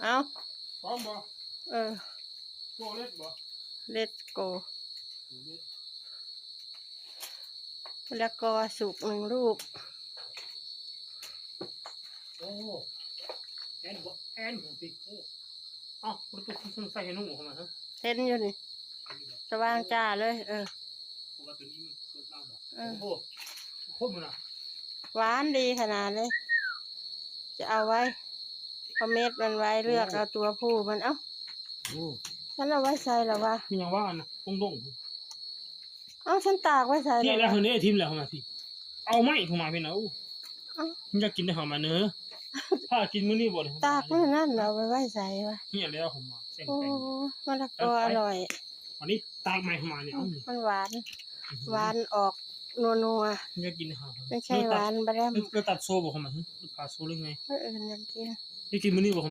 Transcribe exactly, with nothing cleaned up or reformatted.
เอ้า พร้อมบ่ เออ โกเล็ดบ่ let's go แล้วก็สุกหนึ่งลูก โอ้แอนบ่แอนของพี่โอ้เอ้ามันก็คือใส่ให้นุ่งออกมาฮะ เห็นอยู่นี่ สว่างจ้าเลย เออ เพราะว่าตัวนี้มันเกิดเน่าบ่ เออ โอ้โหโคตรมันอ่ะ หวานดีขนาดเลย จะเอาไว้เอาเม็ดมันไว้เลือกเอาตัวผู้มันเอ้า โอ้ ฉันเอาไว้ใส่หรอวะ มีอย่างว่าอันนะตรงดง เอ้าฉันตากไว้ใส่ ที่ หรอ แล้ว วะ คนนี้ทิมแล้วมาพี่เอาไม้ผมมาพี่นะอู้ เอ้า มันอยากกินได้หอมมาเนอะถ้ากินมื้อนี้บ่ได้ ตากมื้อนั่นเอาไปไว้ใส่วะ เนี่ยแล้วผมมาเส้น โอ้ แป้ง มะละกออร่อย อันนี้ตากใหม่ผมมาเนี่ยเอานี่ มันหวาน หวานออกนัวๆ มันอยากกินได้หอม ไม่ใช่หวานบะแรม แล้วตัดโซ่บอกผมมาหรือผ่าโซ่หรือไง เมื่ออื่นยังกิน นี่กินมื้อนี้บ่